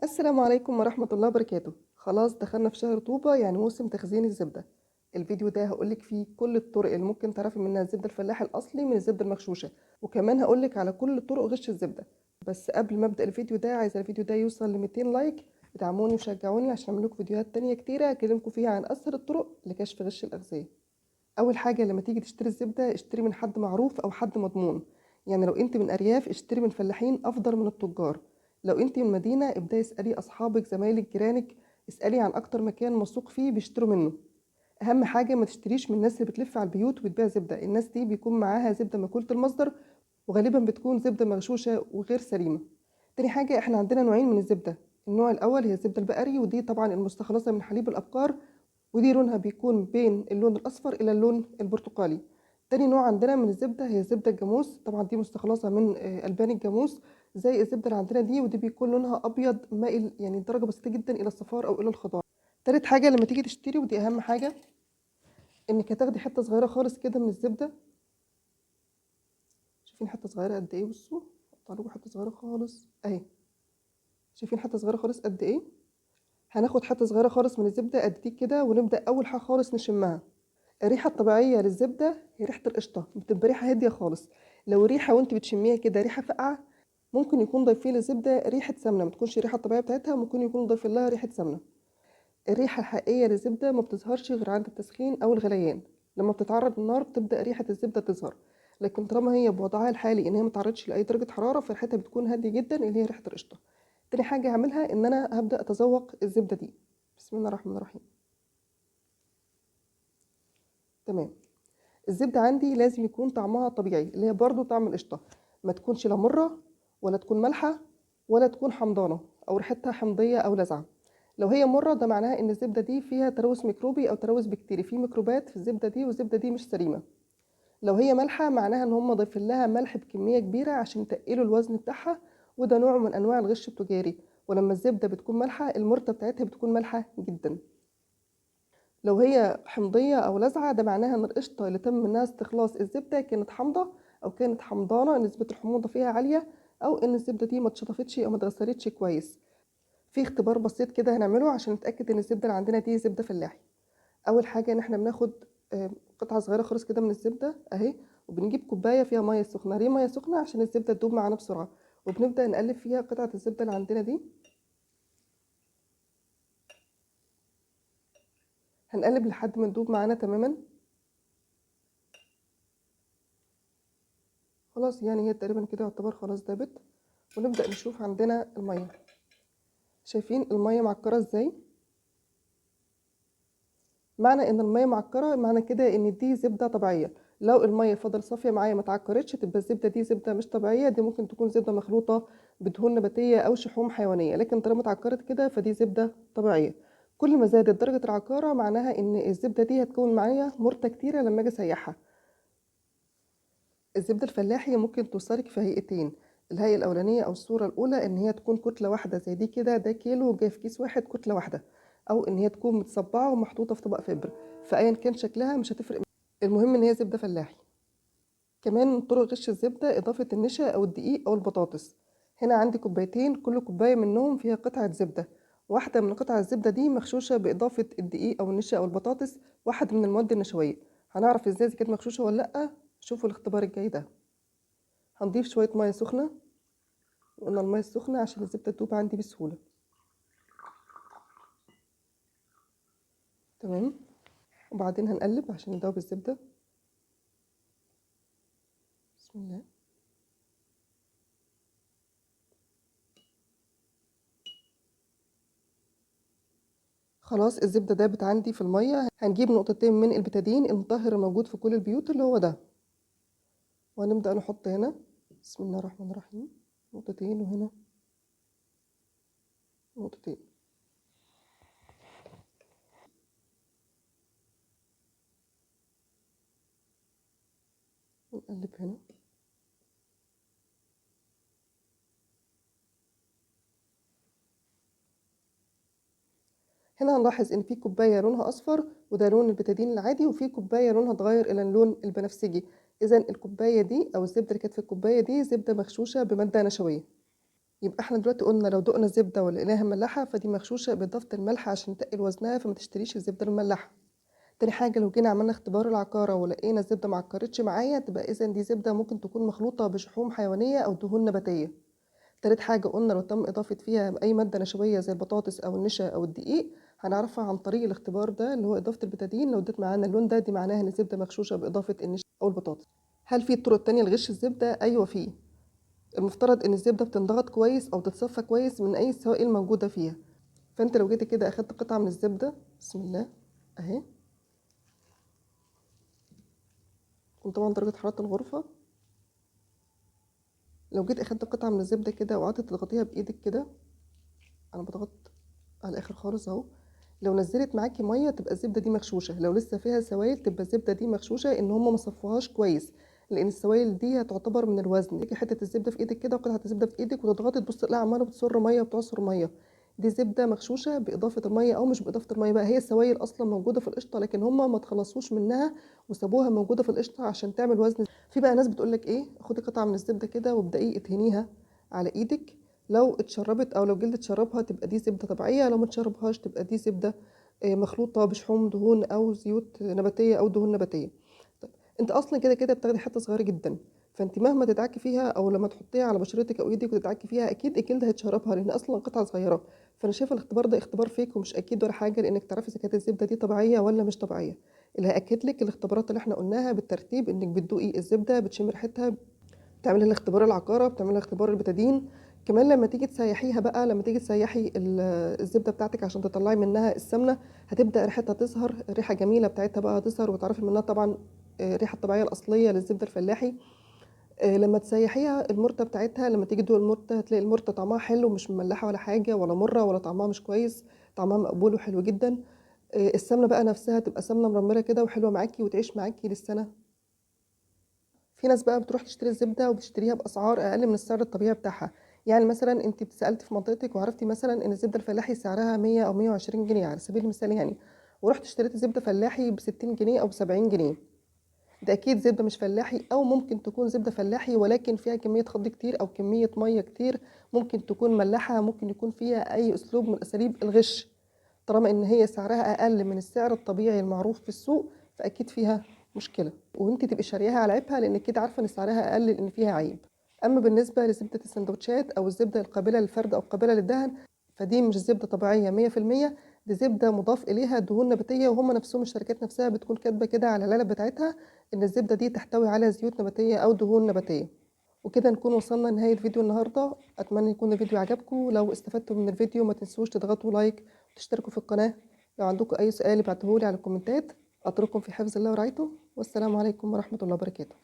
السلام عليكم ورحمة الله وبركاته. خلاص دخلنا في شهر طوبة، يعني موسم تخزين الزبدة. الفيديو ده هقولك فيه كل الطرق اللي ممكن تعرفي منها الزبدة الفلاحي الأصلي من الزبدة المغشوشة، وكمان هقولك على كل طرق غش الزبدة. بس قبل ما أبدأ الفيديو ده، عايزة الفيديو ده يوصل ل 200 لايك، ادعموني وشجعوني عشان أعمل لكم فيديوهات تانية كتيرة أكلمكم فيها عن أسهل الطرق لكشف غش الأغذية. أول حاجة لما تيجي تشتري الزبدة اشتري من حد معروف أو حد مضمون، يعني لو أنت من أرياف اشتري من فلاحين أفضل من التجار. لو انت من مدينة ابداي اسألي أصحابك زمايلك جيرانك، اسألي عن أكتر مكان موثوق فيه بيشتروا منه. أهم حاجة ما تشتريش من الناس اللي بتلف على البيوت وبتبيع زبدة، الناس دي بيكون معاها زبدة مأكولة المصدر، وغالبا بتكون زبدة مغشوشة وغير سليمة. تاني حاجة احنا عندنا نوعين من الزبدة، النوع الأول هي الزبدة البقري، ودي طبعا المستخلصة من حليب الأبقار، ودي لونها بيكون بين اللون الأصفر إلى اللون البرتقالي. تاني نوع عندنا من الزبدة هي زبدة الجاموس، طبعا دي مستخلصة من ألبان الجاموس زي الزبدة اللي عندنا دي، ودي بيكون لونها أبيض مائل يعني درجة بسيطة جدا إلى الصفار أو إلى الخضار. تالت حاجة لما تيجي تشتري، ودي أهم حاجة، إنك هتاخدي حتة صغيرة خالص كده من الزبدة. شايفين حتة صغيرة قد إيه؟ بصوا هقطع لكم حتة صغيرة خالص أهي، شايفين حتة صغيرة خالص قد إيه؟ هناخد حتة صغيرة خالص من الزبدة قد دي كده، ونبدأ أول حاجة خالص نشمها. الريحة الطبيعية للزبدة هي ريحة القشطة، بتبقى ريحة هادية خالص. لو ريحة وانت بتشميها كده ريحة فاقعة، ممكن يكون ضايفين للزبدة ريحة سمنة، ما تكونش الريحة الطبيعية بتاعتها، ممكن يكون ضايفين لها ريحة سمنة. الريحة الحقيقية للزبدة ما بتظهرش غير عند التسخين أو الغليان، لما بتتعرض للنار بتبدأ ريحة الزبدة تظهر، لكن طالما هي بوضعها الحالي إن هي ما تعرضش لأي درجة حرارة فريحتها بتكون هادية جدا، اللي هي ريحة القشطة. تاني حاجة هعملها إن أنا هبدأ أتذوق الزبدة دي. بسم الله الرحمن الرحيم. تمام. الزبدة عندي لازم يكون طعمها طبيعي، اللي هي برضو طعم القشطة، ما تكونش لا مرة ولا تكون مالحة ولا تكون حمضانة أو ريحتها حمضية أو لزعة. لو هي مرة ده معناها إن الزبدة دي فيها تلوث ميكروبي أو تلوث بكتيري، في ميكروبات في الزبدة دي والزبدة دي مش سليمة. لو هي مالحة معناها إن هم ضايفين لها ملح بكمية كبيرة عشان يتقلوا الوزن بتاعها، وده نوع من أنواع الغش التجاري. ولما الزبدة بتكون مالحة المرتة بتاعتها بتكون مالحة جدا. لو هي حمضية أو لزعة ده معناها إن القشطة اللي تم منها استخلاص الزبدة كانت حامضة أو كانت حمضانة، نسبة الحموضة فيها عالية، أو إن الزبدة دي ما اتشطفتش أو ما اتغسلتش كويس. في اختبار بسيط كده هنعمله عشان نتأكد إن الزبدة اللي عندنا دي زبدة فلاحي. أول حاجة إن إحنا بناخد قطعة صغيرة خالص كده من الزبدة أهي، وبنجيب كوباية فيها مية سخنة. ليه مية سخنة؟ عشان الزبدة تدوب معانا بسرعة. وبنبدأ نقلب فيها قطعة الزبدة اللي عندنا دي. هنقلب لحد ما تدوب معانا تماما. خلاص يعني هي تقريبا كده يعتبر خلاص دابت. ونبدأ نشوف عندنا المية. شايفين المية معكرة ازاي؟ معنى ان المية معكرة معنى كده ان دي زبدة طبيعية. لو المية فضل صافية معايا ما تعكرتش تبقى الزبدة دي زبدة مش طبيعية، دي ممكن تكون زبدة مخلوطة بدهون نباتية او شحوم حيوانية، لكن طالما اتعكرت كده فدي زبدة طبيعية. كل ما زادت درجة العكارة معناها ان الزبدة دي هتكون معايا مرتة كتيرة لما اجي اسيحها. الزبدة الفلاحي ممكن توصلك في هيئتين، الهيئة الأولانية أو الصورة الأولى إن هي تكون كتلة واحدة زي دي كده، ده كيلو جاي في كيس واحد كتلة واحدة، أو إن هي تكون متصبعة ومحطوطة في طبق فبر، فأيا كان شكلها مش هتفرق، المهم إن هي زبدة فلاحي. كمان من طرق غش الزبدة إضافة النشا أو الدقيق أو البطاطس. هنا عندي كوبايتين، كل كوباية منهم فيها قطعة زبدة، واحدة من قطع الزبدة دي مغشوشة بإضافة الدقيق أو النشا أو البطاطس، واحد من المواد النشوية. هنعرف إزاي إذا كانت مغشوشة ولا لأ؟ شوفوا الاختبار الجاي ده. هنضيف شوية مية سخنة، وقلنا المية السخنة عشان الزبدة تدوب عندي بسهولة. تمام. وبعدين هنقلب عشان ندوب الزبدة. بسم الله. خلاص الزبدة دابت عندي في المية. هنجيب نقطتين من البتادين المطهر الموجود في كل البيوت اللي هو ده، وهنبدأ نحط هنا بسم الله الرحمن الرحيم نقطتين، وهنا نقطتين. ونقلب هنا. هنا هنلاحظ ان في كوباية لونها اصفر وده لون البتادين العادي، وفي كوباية لونها اتغير الى اللون البنفسجي. اذا الكوباية دي او الزبدة اللي كانت في الكوباية دي زبدة مغشوشه بمادة نشويه. يبقى احنا دلوقتي قلنا لو دقنا زبدة ولقيناها مملحه فدي مغشوشه باضافة الملح عشان تقل وزنها، فما تشتريش الزبدة المملحه. تاني حاجة لو جينا عملنا اختبار العكاره ولقينا الزبدة ما عكرتش معايا، تبقى اذا دي زبدة ممكن تكون مخلوطه بشحوم حيوانية او دهون نباتيه. تالت حاجة قلنا لو تم اضافه فيها اي مادة نشويه زي البطاطس او النشا او الدقيق، هنعرفها عن طريق الاختبار ده اللي هو اضافه البتادين. لو اديت معانا اللون ده، دي معناها ان الزبدة مغشوشه باضافة النشا او البطاطس. هل في طرق تانية لغش الزبدة؟ ايوه في. المفترض ان الزبدة بتنضغط كويس او تتصفى كويس من اي سوائل موجودة فيها. فانت لو جيت كده اخدت قطعه من الزبدة، بسم الله اهي، وطبعا درجه حرارة الغرفة، لو جيت اخدت قطعه من الزبدة كده وقعدت تضغطيها بايدك كده، انا بضغط على الاخر خالص اهو، لو نزلت معاكي مية تبقى الزبدة دي مغشوشه، لو لسه فيها سوائل تبقى الزبدة دي مغشوشه ان هم ما صفوهاش كويس، لان السوائل دي هتعتبر من الوزن. تيجي حتة الزبدة في ايدك كده وقطعه الزبدة في ايدك وتضغطي، تبص تلاقيها عماله بتصر مية وبتعصر مية. دي زبدة مغشوشه باضافة المية او مش باضافة المية بقى، هي السوائل اصلا موجودة في القشطه لكن هم ما تخلصوش منها وسابوها موجودة في القشطه عشان تعمل وزن. في بقى ناس بتقول لك ايه، خدي قطعه من الزبدة كده وابدأي ادهنيها على ايدك، لو اتشربت او لو جلد اتشربها تبقى دي زبدة طبيعية، لو ما اتشربهاش تبقى دي زبدة مخلوطه بشحوم دهون او زيوت نباتيه او دهون نباتيه. طيب انت اصلا كده كده بتاخدي حتة صغيرة جدا، فانت مهما تدعكي فيها او لما تحطيها على بشرتك او ايدك وتدعكي فيها اكيد الجلد هيتشربها، لان اصلا قطعه صغيرة. فانا شايفه الاختبار ده اختبار فيك ومش اكيد ولا حاجة، لانك تعرفي اذا كانت الزبدة دي طبيعية ولا مش طبيعية. اللي هاكد لك الاختبارات اللي احنا قلناها بالترتيب، انك بتدوقي الزبدة، بتشمي ريحتها، بتعملي الاختبار العكاره، بتعملي اختبار البتادين. كمان لما تيجي تسيحيها بقى، لما تيجي تسيحي الزبدة بتاعتك عشان تطلعي منها السمنة، هتبدا ريحتها تظهر، الريحة جميلة بتاعتها بقى هتظهر، وتعرفي منها طبعا الريحة الطبيعية الاصلية للزبده الفلاحي. لما تسيحيها المرته بتاعتها، لما تيجي تدوق المرته هتلاقي المرته طعمها حلو، مش مملحه ولا حاجة ولا مرة ولا طعمها مش كويس، طعمها مقبول وحلو جدا. السمنة بقى نفسها تبقى سمنه مرمره كده وحلوه معاكي وتعيش معاكي للسنة. في ناس بقى بتروح تشتري الزبدة وبتشتريها باسعار اقل من السعر الطبيعي بتاعها. يعني مثلا انت سالتي في منطقتك وعرفتي مثلا ان الزبدة الفلاحي سعرها 100 او 120 جنيه على سبيل المثال يعني، ورحت اشتريت زبدة فلاحي ب 60 جنيه او ب 70 جنيه، ده اكيد زبدة مش فلاحي، او ممكن تكون زبدة فلاحي ولكن فيها كمية خض كتير او كمية مية كتير، ممكن تكون مملحه، ممكن يكون فيها اي اسلوب من اساليب الغش. طالما ان هي سعرها اقل من السعر الطبيعي المعروف في السوق فاكيد فيها مشكلة، وانت تبقي شارياها على عيبها، لان كده عارفه ان سعرها اقل لان فيها عيب. اما بالنسبة لزبده السندوتشات او الزبدة القابلة للفرد او القابلة للدهن، فدي مش زبدة طبيعية 100%، دي زبدة مضاف اليها دهون نباتيه، وهم نفسهم الشركات نفسها بتكون كاتبه كده على العلب بتاعتها ان الزبدة دي تحتوي على زيوت نباتيه او دهون نباتيه. وكده نكون وصلنا لنهاية فيديو النهارده. اتمنى يكون الفيديو عجبكم. لو استفدتوا من الفيديو ما تنسوش تضغطوا like وتشتركوا في القناة. لو عندكم اي سؤال ابعتوهولي على الكومنتات. اترككم في حفظ الله ورعايته، والسلام عليكم ورحمة الله وبركاته.